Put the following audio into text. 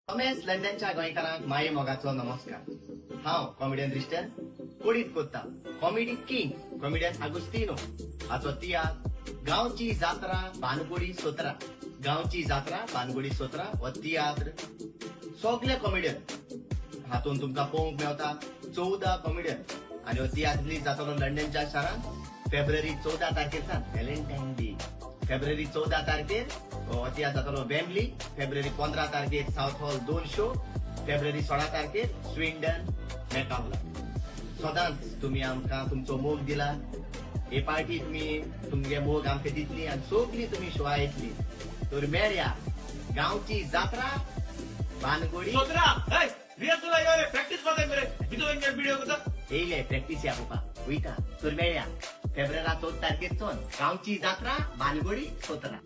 Gomez लंडनच्या गोंयकारांक माये मोगाचो नमस्कार. हांव कॉमेडियन रिश्टन कोडीत कोत्ता कॉमेडी किंग कॉमेडियन आगुस्तिनो हाचो तियात्र गांवची जात्रा बानगोडी सोत्रा, गांवची जात्रा बानगोडी सोत्रा हो तियात्र सगळे कॉमेडियन हातून तुमकां पळोवंक मेवता. 14 कॉमेडियन आनी हो तियात्र रिलीज जातलो लंडनच्या शारांत फेब्रुवारी 14 तारखेर सावन, व्हॅलेंटायन डे. फेब्रुवारी 14 तारखेर हो तियात्र जातलो वेम्बली. फेब्रुवारी 15 तारखेर सावथ हॉल दोन शो. फेब्रुवारी 16 तारखेर स्विंडन मेकावला. सदांच तुमी आमकां तुमचो मोग दिला. हे पार्टी तुमी तुमगे मोग आमकां दितली आनी सगळीं तुमी शोआ येतली. तर मेळया गांवची जात्रा बानगोडी सोत्रा. ए, रिहर्सल यो रे, प्रॅक्टिस मारताय मरे. भितर वचून व्हिडिओ करता. येयले प्रॅक्टीस या पप्पा वयता. तर मेळया फेब्रुवारी 14 तारखेर चोन गांवची जात्रा बानगोडी सोत्रा.